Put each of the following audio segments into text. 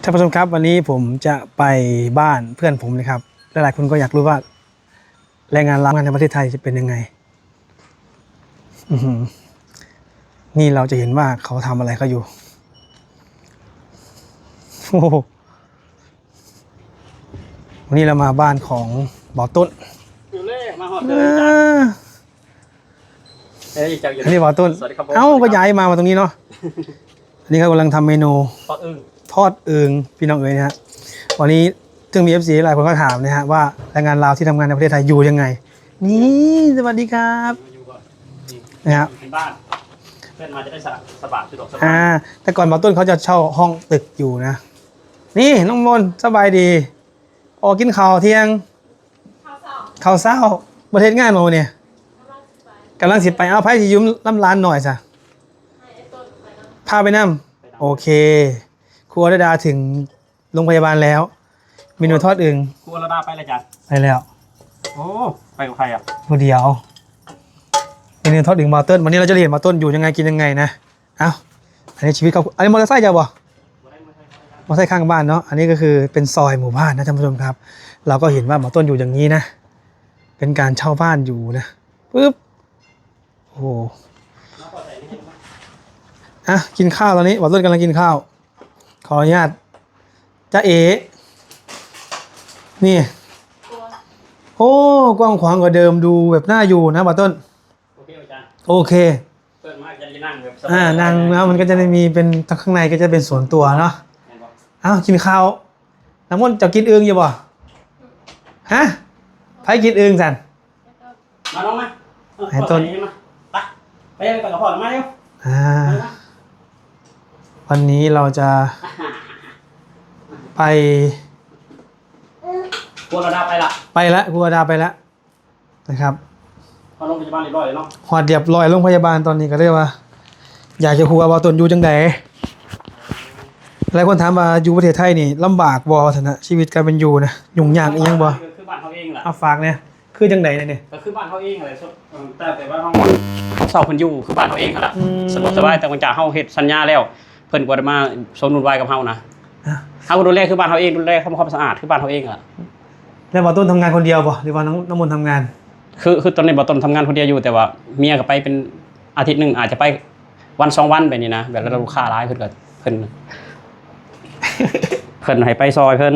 ທ່ານຜູ້ຊົມຄັບ ວັນນີ້ຜົມຈະໄປບ້ານເພື່ອນຜົມນະຄັບ. ຫຼາຍໆຄົນກໍຢາກຮູ້ວ່າແຮງງານລາວທຳງານໃນປະເທດໄທຈະເປັນຍັງໄງ. ອືຫື ນີ້ເຮົາຈະເຫັນວ່າເຂົາທຳອະໄລເຂົາຢູ່. ໂອ້ໂຫ ວັນນີ້ເຮົາມາບ້ານຂອງບ່າວຕົ້ນ. ມາຮອດເລີຍ ເອີ ອັນນີ້ບ່າວຕົ້ນ. ສະຫວັດດີຄັບ ເອົ້າ ສະຫວັດດີຄັບ ກໍຍ້າຍມາ ມາຕົງນີ້ເນາະ. ອັນນີ້ເຂົາກຳລັງທຳເມນູທອດອຶ່ງ ທອດອຶ່ງ ພີ່ນ້ອງເອີຍນະຮະ. ວັນນີ້ເຊິ່ງມີເອັຟຊີຫຼາຍຄົນກໍຖາມນະຮະ ວ່າແຮງງານລາວທີ່ທຳງານໃນປະເທດໄທຢູ່ຍັງໄງ. ນີ້ ສະຫວັດດີຄັບ ຢູ່ບໍ່ ນີ້ນະຮະ ເປັນບ້ານ ເພື່ອນມາຈະໄດ້ສະ ສະບາຍ ສະດວກສະບາຍ. ອ່າ ແຕ່ກ່ອນບ່າວຕົ້ນເຂົາຈະເຊົ່າຫ້ອງຕຶກຢູ່ນະ. ນີ້ນ້ອງມົນ ສະບາຍດີ. ອໍ ກິນເຂົ້າທ່ຽງ ເຂົ້າເຊົ້າ ເຂົ້າເຊົ້າ. ບໍ່ໄດ້ເຮັດງານບໍ່ມື້ນີ້? ກຳລັງຊິໄປ ກຳລັງຊິໄປ. ເອົາ ໃຜຊິຢູ່ນຳຫຼານນ້ອຍຊະ? ໃຫ້ອ້າຍຕົ້ນໄປນຳ ພາໄປນຳ. ໂອເຄ ຄົວດາດາເຖິງໂລງພະຍາບານແລ້ວ. ເມນູທອດອຶ່ງ ຄົວດາດາໄປແລ້ວຈ້ະ? ໄປແລ້ວ. ໂອ້ ໄປກັບໃຜອະ? ຜູ້ດຽວ. ເມນູທອດອຶ່ງບ່າວຕົ້ນ. ວັນນີ້ເຮົາຈະໄດ້ເຫັນບ່າວຕົ້ນຢູ່ຍັງໄງ ກິນຍັງໄງນະ. ເອົ້າ ອັນນີ້ຊີວິດຄອບຄົວ. ອັນນີ້ມໍເຕີໄຊເຈົ້າບໍ່? ມໍເຕີໄຊຂ້າງບ້ານເນາະ. ອັນນີ້ກໍຄືເປັນຊອຍໝູ່ບ້ານນະທ່ານຜູ້ຊົມຄັບ. ເຮົາກໍເຫັນວ່າບ່າວຕົ້ນຢູ່ຢ່າງນີ້ນະ ເປັນການເຊົ່າບ້ານຢູ່ນະ. ປຶບ ໂອ້ໂຫ ອ່ະ ກິນຂ້າວຕອນນີ້ ບ່າວຕົ້ນກຳລັງກິນຂ້າວ. ຂໍອະນຸຍາດ ຈາເອ. ນີ້ ໂອ້ ກວ້າງຂວາງກວ່າເດີມ ດູແບບໜ້າຢູ່ນະບ່າວຕົ້ນ. ໂອເຄ ອາຈານ ໂອເຄ. ເປີດມາຈະໄດ້ນັ່ງແບບສະບາຍ ອ່າ ນັ່ງແລ້ວມັນກໍຈະໄດ້ມີເປັນ ທາງຂ້າງໃນກໍຈະເປັນສ່ວນຕົວເນາະ. ແມ່ນບໍ່? ເອົ້າ ກິນເຂົ້າ. ນ້ຳມົນ ເຈົ້າກິນອຶ່ງຢູ່ບໍ່? ຮະ? ໃຜກິນອຶ່ງຊັ້ນ? ມານ້ອງມາ ໃຫ້ຕົ້ນ ມາ ໄປ ໄປກັບພໍ່ມາເລັວ. ອ່າ ມາ ມາ ວັນນີ້ເຮົາຈະໄປ ຄົວດາດາໄປລະ ໄປລະ ຄົວດາດາໄປລະ. ນະຄັບ ຮອດໂລງພະຍາບານຮຽບຮ້ອຍແລ້ວເນາະ ຮອດຮຽບຮ້ອຍໂລງພະຍາບານ. ຕອນນີ້ກໍເລີຍວ່າ ຢາກຈະຮູ້ວ່າບ່າວຕົ້ນຢູ່ຈັ່ງໃດ. ຫຼາຍຄົນຖາມວ່າຢູ່ປະເທດໄທນີ້ລຳບາກບໍ່ ວ່າຊັ້ນນະ ຊີວິດການເປັນຢູ່ນະ ຫຍຸ້ງຍາກອີ່ຫຍັງບໍ່? ຄືບ້ານເຮົາເອງລະ ເອົາຝາກແດ່ ຄືຈັ່ງໃດນີ້? ກໍຄືບ້ານເຮົາເອງຫັ້ນແຫຼະ ແຕ່ ແຕ່ວ່າເຮົາ ເຊົ່າເພິ່ນຢູ່ຄືບ້ານເຮົາເອງຫັ້ນລະ. ອືມ ສະດວກສະບາຍ ແຕ່ວ່າເຮົາເຮັດສັນຍາແລ້ວ ເພິ່ນບໍ່ໄດ້ມາສົມດຸນວາຍກັບເຮົານະ. ອ່າ ເຮົາກໍດູແລຄືບ້ານເຮົາເອງ ດູແລຄວາມ ຄວາມສະອາດຄືບ້ານເຮົາເອງຫັ້ນລະ. ແລ້ວບ່າວຕົ້ນທຳງານຄົນດຽວບໍ່ ຫຼືວ່ານ້ອງ ນ້ອງມົນທຳງານ? ຄື ຄືຕອນນີ້ບ່າວຕົ້ນທຳງານຄົນດຽວຢູ່ ແຕ່ວ່າເມຍກໍໄປເປັນອາທິດໜຶ່ງ ອາດຈະໄປວັນສອງວັນແບບນີ້ນະ ແບບລະດູລູກຄ້າຫຼາຍ ເພິ່ນກໍ ເພິ່ນ ເພິ່ນໃຫ້ໄປຊ່ອຍເພິ່ນ.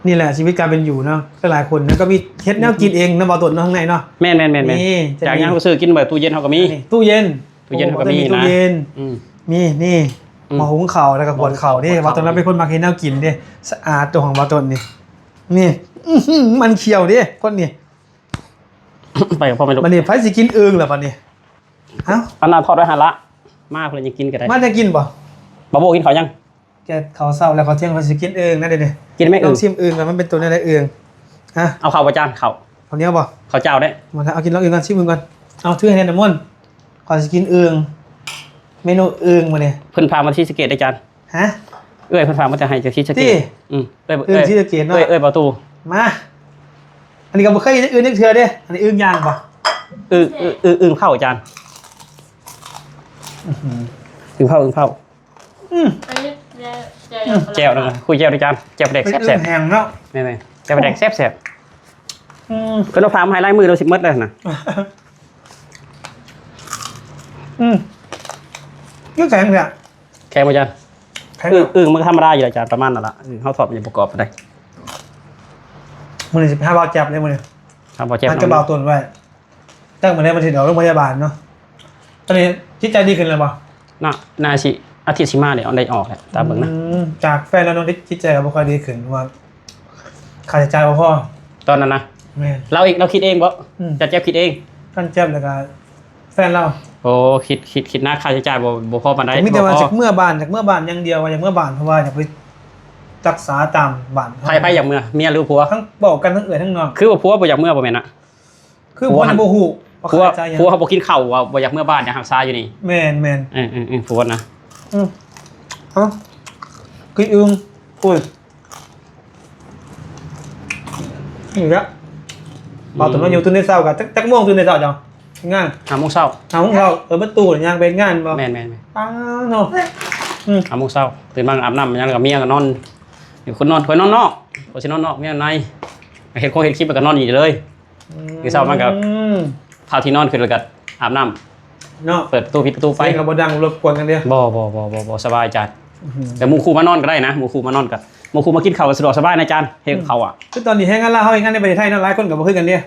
ນີ້ແຫຼະຊີວິດການເປັນຢູ່ເນາະ ຫຼາຍໆຄົນນະ ກໍມີເຮັດແນວກິນເອງເນາະ ບ່າວຕົ້ນເນາະ ທາງໃນເນາະ. ແມ່ນໆໆໆ ນີ້ ຈາກຫຍັງກໍຊື້ກິນໄວ້ ຕູ້ເຢັນເຮົາກໍມີ ຕູ້ເຢັນ. ຕູ້ເຢັນເຮົາກໍມີນະ ຕູ້ເຢັນ ອືມ ມີນີ້ ອືມ ໝໍ້ຫຸງເຂົ້າ ແລ້ວກໍຂວດເຂົ້າເດ້. ຂວດເຂົ້າ ບ່າວຕົ້ນລາວເປັນຄົນມັກເຮັດແນວກິນເດ້ ສະອາດ ເຈົ້າຂອງບ່າວຕົ້ນນີ້. ນີ້ ອືຫື ມັນຂຽວເດ້ຄົນນີ້. ໄປກັບພໍ່ແມ່ລູກ ບັດນີ້ໃຜຊິກິນອຶ່ງລະບັດນີ້? ເອົ້າ ອັນນັ້ນທອດໄວ້ຫັ້ນລະ ມາເພິ່ນຍັງກິນກໍໄດ້. ມາຈະກິນບໍ່? ບ່າວໂບ້ກິນເຂົ້າຍັງ? ແກະເຂົ້າເຊົ້າແລ້ວ ເຂົ້າທ່ຽງຂ້ອຍຊິກິນອຶ່ງນະເດ. ກິນໄໝ? ລອງຊິມອຶ່ງວ່າມັນເປັນໂຕແນວໃດອຶ່ງ. ຮະ? ເອົາເຂົ້າບໍ່ຈານ? ເຂົ້າ ເຂົ້າໜຽວບໍ່? ເຂົ້າເຈົ້າເດ້. ມາ ເອົາກິນລອງອຶ່ງກ່ອນ ຊິມອຶ່ງກ່ອນ. ເອົາ ຖືໃຫ້ແດ່ນ້ຳມົນ ຂ້ອຍຊິກິນອຶ່ງ. ເມນູອຶ່ງມື້ນີ້ ເພິ່ນພາມາທີ່ສະເກດເດ້ຈານ. ຮະ? ເອື້ອຍເພິ່ນພາມາແຕ່ໃຫ້ຈາກສີສະເກດ. ອືມ ເອື້ອຍ ເອື້ອຍສີສະເກດເນາະ ເອື້ອຍ ເອື້ອຍປະຕູ. ມາ ອັນນີ້ກໍບໍ່ເຄີຍເຫັນອຶ່ງຈັກເທື່ອເດ້. ອັນນີ້ອຶ່ງຍ່າງບໍ່? ອຶ່ງ ອຶ່ງ ອຶ່ງເຂົ້າຈານ. ອືຫື ອຶ່ງເຂົ້າ ອຶ່ງເຂົ້າ. ອືມ ອັນນີ້ແຈ່ວ ແຈ່ວນະ ຄຸຍແຈ່ວດ້ວຍຈານ ແຈ່ວປາແດກແຊບໆ ແຫ້ງເນາະ. ແມ່ນໆ ແຈ່ວປາແດກແຊບໆ. ອືມ ເພິ່ນເອົາພາມາໃຫ້ຫຼາຍມື້ແລ້ວ ຊິໝົດແລ້ວນະ. ອືມ ຄືແຂງແທ້. ແຂງບໍ່ຈານ? ແຂງ. ອຶ່ງ ອຶ່ງມັນກໍທຳມະດາຢູ່ແລ້ວຈານ ປະມານນັ້ນລະ. ອືມ ເຮົາທອດມັນຍັງບໍ່ກອບປານໃດ. ມື້ນີ້ຊິໄປຫາບ່າວແຈັບເລີຍມື້ນີ້. ຫາບ່າວແຈັບ ມັນກັບບ່າວຕົ້ນໄວ້. ຈັກມື້ໃດມັນຊິໄດ້ອອກໂລງພະຍາບານເນາະ. ຕອນນີ້ຈິດໃຈດີຂຶ້ນແລ້ວບໍ່? ໜ້າ ໜ້າຊິອາທິດຊິມານີ້ໄດ້ອອກແລ້ວ ຕາມເບິ່ງນະ. ອືມ ຈາກແຟນລາວເນາະ ຈິດໃຈກໍບໍ່ຄ່ອຍດີຂຶ້ນ ເພາະວ່າຄ່າໃຊ້ຈ່າຍບໍ່ພໍ. ຕອນນັ້ນນະ? ແມ່ນ. ລາວອີກ ລາວຄິດເອງບໍ່? ອືມ ຈະເຈັບຄິດເອງ. ຄັນເຈັບແລ້ວກໍ ແຟນລາວ. ໂອ້ ຄິດ ຄິດ ຄິດໜັກ ຄ່າໃຊ້ຈ່າຍບໍ່ ບໍ່ພໍປານໃດ. ມີແຕ່ວ່າ ບໍ່ພໍ ຢາກເມືອບ້ານ ຢາກເມືອບ້ານຢ່າງດຽວ ວ່າຢາກເມືອບ້ານ ເພາະວ່າຢາກໄປຮັກສາຕາມບ້ານ. ໃຜ ໃຜຢາກເມືອ ເມຍຫຼືຜົວ? ທັງເວົ້າກັນທັງເອື້ອຍທັງນ້ອງ. ຄືວ່າຜົວບໍ່ຢາກເມືອບໍ່ແມ່ນນະ? ຄືຜົວຫັ້ນບໍ່ຮູ້ ຜົວ ຜົວເຮົາບໍ່ກິນເຂົ້າ ວ່າບໍ່ຢາກເມືອບ້ານ ຢາກຮັກສາຢູ່ນີ້. ແມ່ນໆ ເອີໆໆ ຜົວນະ. ອືມ ເອົ້າ ກິນອຶ່ງ. ໂອ້ຍ ນີ້ລະ ອືມ ບ່າວຕົ້ນມາຢູ່ຕື່ນແຕ່ເຊົ້າກະ ຈັກ ຈັກໂມງຕື່ນແຕ່ເຊົ້າເຈົ້າ? ງານ ຫ້າໂມງເຊົ້າ. ຫ້າໂມງເຊົ້າ. ເອີ ປະຕູຍ່າງໄປເຮັດງານບໍ່? ແມ່ນໆໆ. ປ້າເນາະ. ອືມ ຫ້າໂມງເຊົ້າ ຕື່ນມາອາບນ້ຳຫຍັງ ແລ້ວກໍເມຍກໍນອນຢູ່ ຄົນນອນ ຂ້ອຍນອນນອກ ຂ້ອຍຊິນອນນອກ ເມຍໃນ ເຮັດຄົງເຮັດຄລິບ ແລ້ວກໍນອນນີ້ເລີຍ. ອືມ ມື້ເຊົ້າມາກໍ ອືມ ພ້າວທີ່ນອນຂຶ້ນ ແລ້ວກໍອາບນ້ຳເນາະ ເປີດປະຕູ ປິດປະຕູໄປ ສຽງກໍບໍ່ດັງລົບກວນກັນເດ້. ບໍ່ ບໍ່ ບໍ່ ບໍ່ ບໍ່ ສະບາຍອາຈານ. ອືມ ແຕ່ໝູ່ຄູ່ມານອນກໍໄດ້ນະ ໝູ່ຄູ່ມານອນກໍ ໝູ່ຄູ່ມາກິນເຂົ້າກໍສະດວກສະບາຍນະອາຈານ ເຮັດ ອືມ ເຂົ້າອະ. ຄືຕອນນີ້ແຮງງານລາວເຮົາເຮັດງານໃນປະເທດໄທເນາະ ຫຼາຍຄົນກໍບໍ່ຄືກັນເດ້.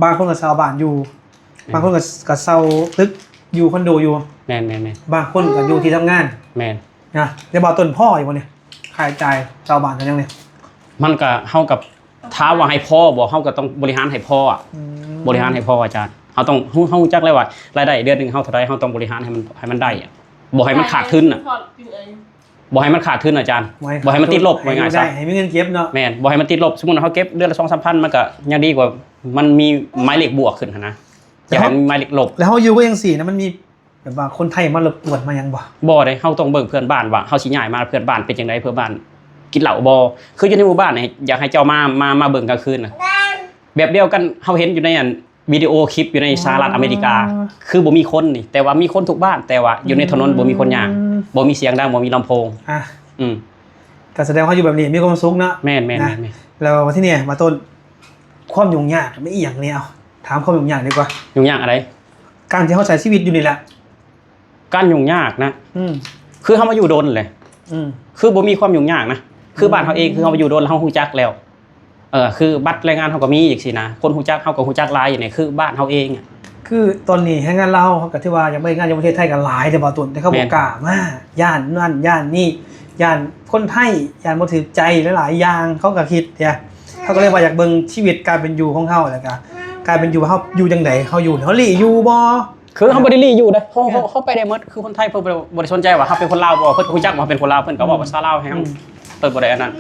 ບາງຄົນກໍເຊົ່າບ້ານຢູ່ ອືມ ບາງຄົນກໍ ກໍເຊົ່າຕຶກຢູ່ ຄອນໂດຢູ່. ແມ່ນໆໆ ບາງຄົນກໍຢູ່ທີ່ທຳງານ. ແມ່ນ ນະ ແຕ່ວ່າຕົ້ນພໍຢູ່ບໍ່ນີ້ ຄ່າໃຊ້ຈ່າຍເຊົ່າບ້ານກັນຫຍັງນີ້? ມັນກໍ ເຮົາກໍ ຖາມວ່າໃຫ້ພໍບໍ່ ເຮົາກໍຕ້ອງບໍລິຫານໃຫ້ພໍອະ. ອືມ ບໍລິຫານໃຫ້ພໍອາຈານ ເຮົາຕ້ອງຮູ້ ເຮົາຮູ້ຈັກແລ້ວວ່າລາຍໄດ້ເດືອນໜຶ່ງເຮົາເທົ່າໃດ ເຮົາຕ້ອງບໍລິຫານໃຫ້ມັນ ໃຫ້ມັນໄດ້ອະ ບໍ່ໃຫ້ມັນຂາດທຶນນະ. ບໍ່ໃຫ້ມັນຂາດທຶນອາຈານ ບໍ່ໃຫ້ມັນຕິດລົບ ໃຫ້ມັນໄດ້ ໃຫ້ມີເງິນເກັບເນາະ. ແມ່ນ ບໍ່ໃຫ້ມັນຕິດລົບ ສົມມຸດເຮົາເກັບເດືອນລະສອງສາມພັນ ມັນກໍຍັງດີກວ່າມັນມີໝາຍເລກບວກຂຶ້ນຫັ້ນນະ ຢ່າໃຫ້ມັນມີໝາຍເລກລົບ. ແລ້ວເຮົາຢູ່ກັນຈັ່ງຊີ້ນະ ມັນມີແບບວ່າຄົນໄທມາລົບກວນມາຫຍັງບໍ່? ບໍ່ເດ້ ເຮົາຕ້ອງເບິ່ງເພື່ອນບ້ານວ່າເຮົາຊິຍ້າຍມາ ເພື່ອນບ້ານເປັນຈັ່ງໃດ ເພື່ອນບ້ານກິນເຫຼົ້າບໍ່? ຄືຢູ່ໃນໝູ່ບ້ານນີ້ ຢາກໃຫ້ເຈົ້າມາ ມາ ມາເບິ່ງກາງຄືນນະ ແບບດຽວກັນເຮົາເຫັນຢູ່ໃນອັນ ວິດີໂອຄລິບຢູ່ໃນສະຫະລັດອາເມລິກາ ອໍ ຄືບໍ່ມີຄົນນີ້ ແຕ່ວ່າມີຄົນທຸກບ້ານ ແຕ່ວ່າຢູ່ໃນຖະໜົນ ອືມ ບໍ່ມີຄົນຍ່າງ ບໍ່ມີສຽງດັງ ບໍ່ມີລຳໂພງ. ອ່ະ ອືມ ກໍສະແດງວ່າຢູ່ແບບນີ້ມີຄວາມສຸກເນາະ. ແມ່ນໆໆ ນະ ແມ່ນໆ. ແລ້ວທີນີ້ມາຕົ້ນ ຄວາມຫຍຸ້ງຍາກມັນອີ່ຫຍັງແດ່? ເອົາ ຖາມຄວາມຫຍຸ້ງຍາກດີກວ່າ. ຫຍຸ້ງຍາກອັນໃດ? ການທີ່ເຮົາໃຊ້ຊີວິດຢູ່ນີ້ແຫຼະ. ການຫຍຸ້ງຍາກນະ ອືມ ຄືເຮົາມາຢູ່ດົນແຫຼະ ອືມ ຄືບໍ່ມີຄວາມຫຍຸ້ງຍາກນະ ຄື ອືມ ບ້ານເຮົາເອງ ຄືເຮົາມາຢູ່ດົນແລ້ວເຮົາຮູ້ຈັກແລ້ວ ເອີ ຄືບັດແຮງງານເຮົາກໍມີຈັ່ງຊີ້ນະ ຄົນຮູ້ຈັກເຮົາກໍຮູ້ຈັກຫຼາຍຢູ່ໃນ ຄືບ້ານເຮົາເອງອະ. ຄືຕອນນີ້ແຮງງານລາວເຮົາກໍຖືວ່າຢາກໄປເຮັດງານຢູ່ປະເທດໄທກໍຫຼາຍເດ້ບ່າວຕົ້ນ ແຕ່ເຂົາບໍ່ ແມ່ນ ກ້າມາ ຢ້ານນັ້ນຢ້ານນີ້ ຢ້ານຄົນໄທ ຢ້ານບໍ່ຖືກໃຈ ຫຼາຍໆຢ່າງ ເຂົາກໍຄິດເດ ເຂົາກໍເລີຍວ່າຢາກເບິ່ງຊີວິດການເປັນຢູ່ຂອງເຮົາ ແລ້ວກໍການເປັນຢູ່ວ່າເຮົາຢູ່ຈັ່ງໃດ ເຮົາຢູ່ ເຮົາຫຼີ້ຢູ່ບໍ່? ຄືເຮົາບໍ່ໄດ້ຫຼີ້ຢູ່ເດ້ ເຮົາ ເອີ ເຮົາ ເຮົາໄປໄດ້ໝົດ ຄືຄົນໄທເພິ່ນບໍ່ໄດ້ ບໍ່ໄດ້ສົນໃຈວ່າເຮົາເປັນຄົນລາວບໍ່ ເພິ່ນຮູ້ຈັກວ່າເຮົາເປັນຄົນລາວ ເພິ່ນກໍເວົ້າ ອືມ ພາສາລາວໃຫ້ເຮົາ ອືມ ເພິ່ນບໍ່ໄດ້ອັນນັ້ນ.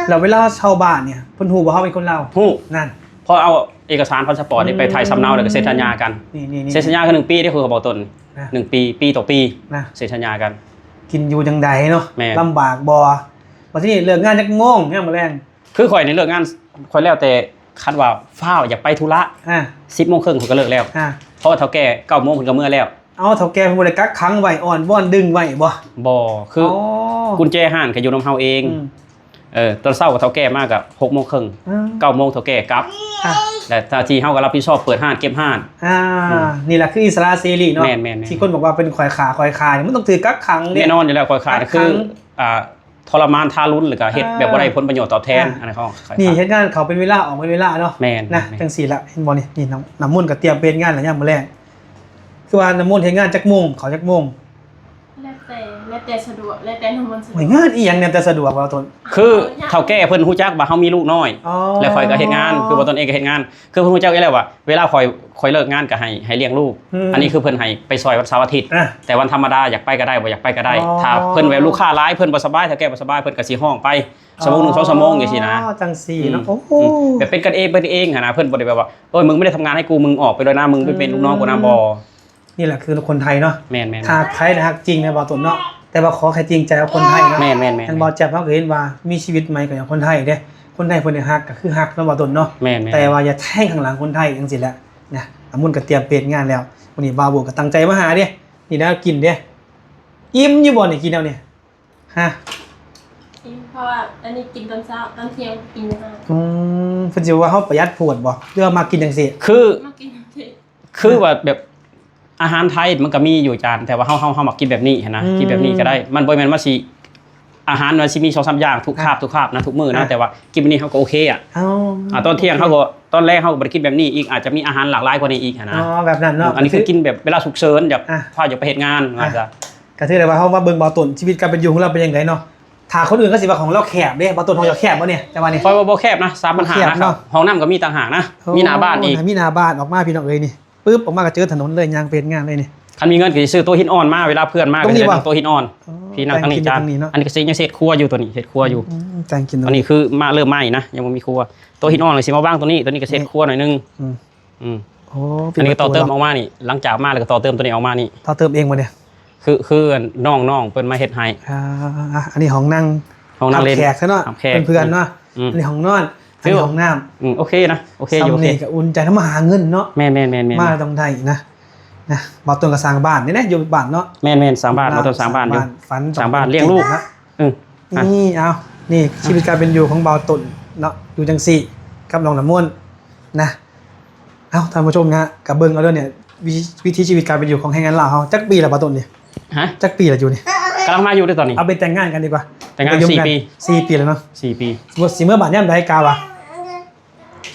ແລ້ວເວລາເຮົາເຊົ່າບ້ານນີ້ ເພິ່ນຮູ້ບໍ່ເຮົາເປັນຄົນລາວ? ຮູ້. ນັ້ນ ພໍເອົາເອກະສານພາສະປອດນີ້ ອືມ ໄປຖ່າຍສຳເນົາ ແລ້ວກໍເຊັນສັນຍາກັນ ນີ້ໆໆ ເຊັນສັນຍາຄືໜຶ່ງປີເດ້ ຄືເຂົາບອກຕົ້ນ ນະ ໜຶ່ງປີ ປີຕໍ່ປີ ນະ ເຊັນສັນຍາກັນ ກິນຢູ່ຈັ່ງໃດເນາະ? ແມ່ນ ລຳບາກບໍ່? ບັດທີນີ້ເລີກງານຈັກໂມງຍາມມື້ແລງ? ຄືຂ້ອຍນີ້ເລີກງານ ຂ້ອຍແລ້ວແຕ່ ຄັນວ່າຟ້າວຢາກໄປທຸລະ ອາ ສິບໂມງເຄິ່ງຂ້ອຍກໍເລີກແລ້ວ ອາ ເພາະວ່າເຖົ້າແກ່ເກົ້າໂມງເພິ່ນກໍເມືອແລ້ວ. ເອົາ ເຖົ້າແກ່ເພິ່ນບໍ່ໄດ້ກັກຂັງໄວ້ ອ້ອນວອນດຶງໄວ້ບໍ່? ບໍ່ ຄື ອໍ ກຸນແຈຮ້ານກໍຢູ່ນຳເຮົາເອງ ອືມ ເອີ ຕອນເຊົ້າເຖົ້າແກ່ມາກໍຫົກໂມງເຄິ່ງ ອືມ ເກົ້າໂມງເຖົ້າແກ່ກັບ ອາ ແລະ ໜ້າທີ່ເຮົາກໍຮັບຜິດຊອບເປີດຮ້ານເກັບຮ້ານ ອາ ອືມ ນີ້ແຫຼະຄືອິດສະຫຼະເສລີເນາະ ແມ່ນໆໆ ທີ່ຄົນບອກວ່າເປັນຂ້ອຍຂ້າ ຂ້ອຍຂ້ານີ້ມັນຕ້ອງຖືກກັກຂັງເດ້ ແນ່ນອນຢູ່ແລ້ວ ຂ້ອຍຂ້າຄື ກັກຂັງ ອ່າ ທໍລະມານທາລຸນ ແລ້ວກໍເຮັດ ອ່າ ແບບບໍ່ໄດ້ຜົນປະໂຫຍດຕອບແທນ ອ່າ ອັນນັ້ນຂອງ ນີ້ເຮັດງານເຂົ້າເປັນເວລາ ອອກເປັນເວລາເນາະ ແມ່ນ ນະ ແມ່ນ ຈັ່ງຊີ້ລະ ເຫັນບໍ່ນີ້ ນີ້ນ້ຳ ນ້ຳມົນກໍຕຽມໄປເຮັດງານແລ້ວຍາມມື້ແລງ ຄືວ່ານ້ຳມົນເຮັດງານຈັກໂມງ ເຂົ້າຈັກໂມງ? ແລ້ວແຕ່ ແລ້ວແຕ່ສະດວກ ແລ້ວແຕ່ນ້ຳມົນສະດວກ ໂອ້ຍ ງານອີ່ຫຍັງແນວແຕ່ສະດວກວ່າຕົນ? ຄືເຖົ້າແກ່ເພິ່ນຮູ້ຈັກວ່າເຮົາມີລູກນ້อย ອໍ ແລ້ວຂ້ອຍກໍເຮັດງານ ຄືວ່າຕົນເອງກໍເຮັດງານ ຄືເພິ່ນຮູ້ຈັກຢູ່ແລ້ວວ່າ ເວລາຂ້ອຍ ຂ້ອຍເລີກງານກໍໃຫ້ໃຫ້ລ້ຽງລູກ ອືມ ອັນນີ້ຄືເພິ່ນໃຫ້ໄປຊ່ອຍວັນເສົາອາທິດ ອ່າ ແຕ່ວັນທຳມະດາຢາກໄປກໍໄດ້ ບໍ່ຢາກໄປກໍໄດ້ ອໍ ຖ້າເພິ່ນແບບລູກຄ້າຫຼາຍ ເພິ່ນບໍ່ສະບາຍ ເຖົ້າແກ່ບໍ່ສະບາຍ ເພິ່ນກໍຊິຮ້ອງໄປ ອໍ ຊົ່ວໂມງໜຶ່ງ ສອງຊົ່ວໂມງຈັ່ງຊີ້ນະ ຈັ່ງຊີ້ເນາະ ອືມ ໂອ້ ອືມ ແບບເປັນກັນເອງ ເປັນເອງຫັ້ນນະ ເພິ່ນບໍ່ໄດ້ແບບວ່າ ໂອ້ຍ ມຶງບໍ່ໄດ້ທຳງານໃຫ້ກູ ມຶງອອກໄປໂລດນະ ມຶງໄປເປັນ ອືມ ລູກນ້ອງກູນຳ ບໍ່ ນີ້ແຫຼະຄືຄົນໄທເນາະ ແມ່ນໆໆ ຖ້າໃຜຮັກຈິງແມ່ນບໍ່ຕົນເນາະ ແຕ່ວ່າຂໍໃຫ້ຈິງໃຈກັບຄົນໄທເນາະ ແມ່ນໆໆ ທາງບ່າວແຈັບເຮົາກໍເຫັນວ່າມີຊີວິດໃໝ່ກໍຢ່າງຄົນໄທເດ້ ຄົນໄທເພິ່ນໄດ້ຮັກກໍຄືຮັກເນາະ ບໍ່ຕົນເນາະ ແມ່ນໆ ແຕ່ວ່າຢ່າແທງຂ້າງຫຼັງຄົນໄທຈັ່ງຊີ້ແຫຼະນະ ອາມຸນກໍຕຽມເປັນງານແລ້ວ ມື້ນີ້ບ່າວໂບກໍຕັ້ງໃຈມາຫາເດ້ ນີ້ໄດ້ກິນເດ້ ອີ່ມຢູ່ບໍ່ນີ້ ກິນແລ້ວນີ້ ຮະ ອີ່ມ ເພາະວ່າອັນນີ້ກິນຕອນເຊົ້າ ຕອນທ່ຽງກິນຢູ່ຮ້ານ ອືມ ເພິ່ນຊິວ່າເຮົາປະຢັດໂພດບໍ່ ຫຼືວ່າມັກກິນຈັ່ງຊີ້? ຄື ມັກກິນຈັ່ງຊີ້ ຄືວ່າແບບ ອາຫານໄທມັນກໍມີຢູ່ຈານ ແຕ່ວ່າເຮົາ ເຮົາ ເຮົາມັກກິນແບບນີ້ຫັ້ນນະ ອືມ ກິນແບບນີ້ກໍໄດ້ ມັນບໍ່ແມ່ນວ່າຊິ ອາຫານມັນຊິມີສອງສາມຢ່າງທຸກຄາບ ອ່າ ທຸກຄາບນະ ທຸກມື້ນະ ອ່າ ແຕ່ວ່າກິນແບບນີ້ເຮົາກໍໂອເຄອະ ອໍ ອ່າ ຕອນທ່ຽງ ໂອເຄ ເຮົາກໍ ຕອນແລງເຮົາກໍບໍ່ໄດ້ກິນແບບນີ້ອີກ ອາດຈະມີອາຫານຫຼາກຫຼາຍກວ່ານີ້ອີກຫັ້ນນະ ອໍ ແບບນັ້ນເນາະ ອືມ ອັນນີ້ຄືກິນແບບເວລາສຸກເສີນ ຢາກ ອ່າ ພາຢາກໄປເຮັດງານ ອ່າ ວ່າຊະ ກໍຖືໄດ້ວ່າເຮົາມາເບິ່ງບ່າວຕົ້ນ ຊີວິດການເປັນຢູ່ຂອງລາວເປັນຈັ່ງໃດເນາະ ຖ້າຄົນອື່ນເຂົາຊິວ່າຂອງລາວແຄບເດ້ ບ່າວຕົ້ນ ຂອງເຈົ້າແຄບບໍ່ນີ້ ແຕ່ວ່ານີ້ ຂ້ອຍວ່າບໍ່ແຄບນະ ສາມພັນຫ້າ ບໍ່ແຄບນະ ເນາະ ຫ້ອງນ້ຳກໍມີຕ່າງຫາກນະ ໂອ້ ມີໜ້າບ້ານອີກ ມີໜ້າບ້ານ ອອກມາພີ່ນ້ອງເອີຍນີ້ ປຶບ ອອກມາກໍເຈີຖະໜົນເລີຍ ຍ່າງໄປເຮັດງານເລີຍນີ້ ຄັນມີເງິນກໍຊິຊື້ໂຕະຫີນອ່ອນມາ ເວລາເພື່ອນມາກໍຊິໄດ້ນັ່ງໂຕະຫີນອ່ອນ ໂອ້ ພີ່ນັ່ງທາງນີ້ ແຕ່ງກິນຢູ່ ຈານ ທາງນີ້ເນາະ ອັນນີ້ກໍຊິຍັງຊິເຮັດຄົວຢູ່ ໂຕະນີ້ເຮັດຄົວຢູ່ ອືມ ແຕ່ງກິນ ອັນນີ້ຄືມາເລີ່ມໃໝ່ນະ ຍັງບໍ່ມີຄົວ ໂຕະຫີນອ່ອນກໍຊິມາວາງໂຕະນີ້ ໂຕະນີ້ກໍຊິເຮັດ ແມ່ນ ຄົວໜ້ອຍໜຶ່ງ ອືມ ອືມ ໂອ້ ອືມ ອັນນີ້ກໍຕໍ່ເຕີມອອກມານີ້ ຫຼັງຈາກມາແລ້ວກໍຕໍ່ເຕີມໂຕະນີ້ອອກມານີ້ ຕໍ່ເຕີມເອງບໍ່ນີ້? ຄື ຄືນ້ອງໆເພິ່ນມາເຮັດໃຫ້ ອ່າ ອັນນີ້ຫ້ອງນັ່ງ ຫ້ອງນັ່ງເຫຼັ້ນ ຮັບແຂກຊະເນາະ ຮັບແຂກ ເພື່ອນໆເນາະ ອືມ ອັນນີ້ຫ້ອງນອນ ອັນນີ້ຫ້ອງນ້ຳ ອືມ ໂອເຄນະ ໂອເຄຢູ່ ສ່ຳນີ້ກໍອຸ່ນໃຈ ເຮົາມາຫາເງິນເນາະ ແມ່ນໆໆໆ ມາຕ້ອງໄດ້ນະ ນະ ບ່າວຕົ້ນກໍສ້າງບ້ານນີ້ນະ ຢູ່ບ້ານເນາະ ແມ່ນໆ ສ້າງບ້ານ ບ່າວຕົ້ນສ້າງບ້ານຢູ່ ສ້າງບ້ານ ສ້າງບ້ານລ້ຽງລູກ ເອີ ນີ້ ເອົາ ນີ້ຊີວິດການເປັນຢູ່ຂອງບ່າວຕົ້ນເນາະ ຢູ່ຈັ່ງຊີ້ກັບນ້ອງນ້ຳມົນນະ. ເອົ້າ ທ່ານຜູ້ຊົມນະ ກໍເບິ່ງເອົາເດີນີ້ ວິ ວິຖີຊີວິດການເປັນຢູ່ຂອງແຮງງານລາວເຮົາ. ຈັກປີແລ້ວບ່າວຕົ້ນນີ້? ຮະ? ຈັກປີແລ້ວຢູ່ນີ້? ກຳລັງມາຢູ່ເດ້ຕອນນີ້ ເອົາໄປແຕ່ງງານກັນດີກວ່າ ແຕ່ງງານສີ່ປີ ສີ່ປີແລ້ວເນາະ ສີ່ປີ. ຊິເມືອບ້ານຍາມໃດກະວ່າ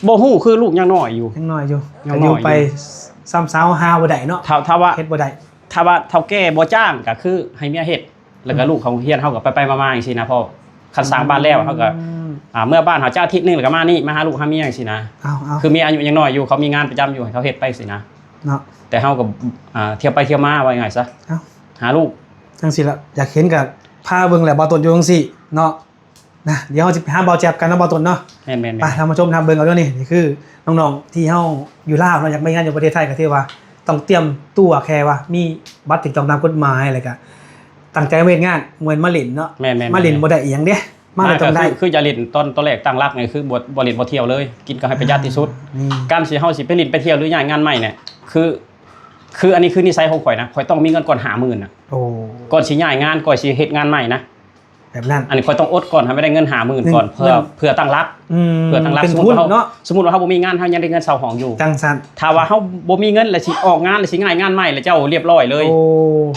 ບໍ່ຮູ້ ຄືລູກຍັງນ້ອຍຢູ່ ຍັງນ້ອຍຢູ່ ຍັງນ້ອຍຢູ່ ກໍຢູ່ໄປ ສ່ຳຊາວຫ້າບໍ່ໄດ້ເນາະ ຖ້າ ຖ້າວ່າ ເຮັດບໍ່ໄດ້ ຖ້າວ່າເຖົ້າແກ່ບໍ່ຈ້າງກໍຄືໃຫ້ເມຍເຮັດ ແລ້ວກໍ ອືມ ລູກເຂົາຮຽນ ເຮົາກໍໄປໆມາໆຈັ່ງຊີ້ນະພໍ່. ຄັນສ້າງບ້ານແລ້ວ ອືມ ເຮົາກໍ ອ່າ ເມືອບ້ານເຮົາ ຈາກອາທິດໜຶ່ງແລ້ວກໍມານີ້ ມາຫາລູກຫາເມຍຈັ່ງຊີ້ນະ. ເອົາໆ ຄືເມຍອາຍຸຍັງນ້ອຍຢູ່ ເຂົາມີງານປະຈຳຢູ່ ໃຫ້ເຂົາເຮັດໄປຊີ້ນະ ເນາະ ແຕ່ເຮົາກໍ ອ່າ ທ່ຽວໄປທ່ຽວມາ ເວົ້າງ່າຍໆຊະ ເອົ້າ ຫາລູກ ຈັ່ງຊີ້ລະ ຢາກເຫັນກໍພາເບິ່ງແຫຼະ ບ່າວຕົ້ນຢູ່ຈັ່ງຊີ້ເນາະ. ນະ ດຽວເຮົາຊິໄປຫາບ່າວແຈັບກັນເນາະ ບ່າວຕົ້ນເນາະ. ແມ່ນໆໆ ໄປ ທ່ານຜູ້ຊົມນະ ເບິ່ງເອົາເດີນີ້ ນີ້ຄືນ້ອງໆທີ່ເຮົາຢູ່ລາວເນາະ ຢາກໄປເຮັດງານຢູ່ປະເທດໄທ ກໍຖືວ່າຕ້ອງຕຽມຕົວແຄ່ວ່າມີບັດຖືກຕ້ອງຕາມກົດໝາຍ ແລ້ວກໍຕັ້ງໃຈມາເຮັດງານ ບໍ່ແມ່ນມາຫຼິ້ນເນາະ. ແມ່ນໆໆ ມາຫຼິ້ນບໍ່ໄດ້ອີ່ຫຍັງເດ້ ມາແລ້ວຕ້ອງໄດ້ ຄື ຄືຢ່າຫຼິ້ນ ຕອນ ຕອນແລກຕັ້ງຫຼັກນີ້ຄືບໍ່ ບໍ່ຫຼິ້ນບໍ່ທ່ຽວເລີຍ ກິນກໍໃຫ້ປະຢັດທີ່ສຸດ. ອືມ ການຊິເຮົາຊິໄປຫຼິ້ນໄປທ່ຽວ ຫຼືຍ້າຍງານໃໝ່ນີ້ ຄື ຄືອັນນີ້ຄືນິໄສຂອງຂ້ອຍນະ ຂ້ອຍຕ້ອງມີເງິນກ່ອນຫ້າໝື່ນນະ. ໂອ້ ກ່ອນຊິຍ້າຍງານ ກ່ອນຊິເຮັດງານໃໝ່ນະ ແບບນັ້ນ ອັນນີ້ຂ້ອຍຕ້ອງອົດກ່ອນ ໃຫ້ມັນໄດ້ເງິນຫ້າໝື່ນກ່ອນ ເພື່ອ ເພື່ອຕັ້ງຫຼັກ ອືມ ເພື່ອຕັ້ງຫຼັກ. ເປັນທຶນເນາະ ສົມມຸດວ່າເຮົາ ສົມມຸດວ່າເຮົາບໍ່ມີງານ ເຮົາຍັງໄດ້ເງິນເຊົາຫ້ອງຢູ່ ຈັ່ງຊັ້ນ. ຖ້າວ່າເຮົາບໍ່ມີເງິນ ແລ້ວຊິອອກງານ ແລ້ວຊິຍ້າຍງານໃໝ່ ແລ້ວເຈົ້າຮຽບຮ້ອຍເລີຍ. ໂອ້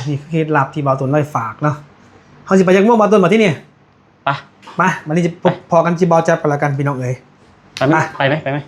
ນີ້ຄືເຄລັດລັບທີ່ບ່າວຕົ້ນໄດ້ຝາກເນາະ. ເຮົາຊິໄປຈັກໂມງບ່າວຕົ້ນ ບາດທີນີ້? ໄປ ໄປ ບາດນີ້ ໄປ ພໍ້ກັນທີ່ບ່າວແຈັບກັນແລ້ວກັນ ພີ່ນ້ອງເອີຍ. ໄປໄໝ? ໄປ ໄປໄໝ? ໄປໄໝ?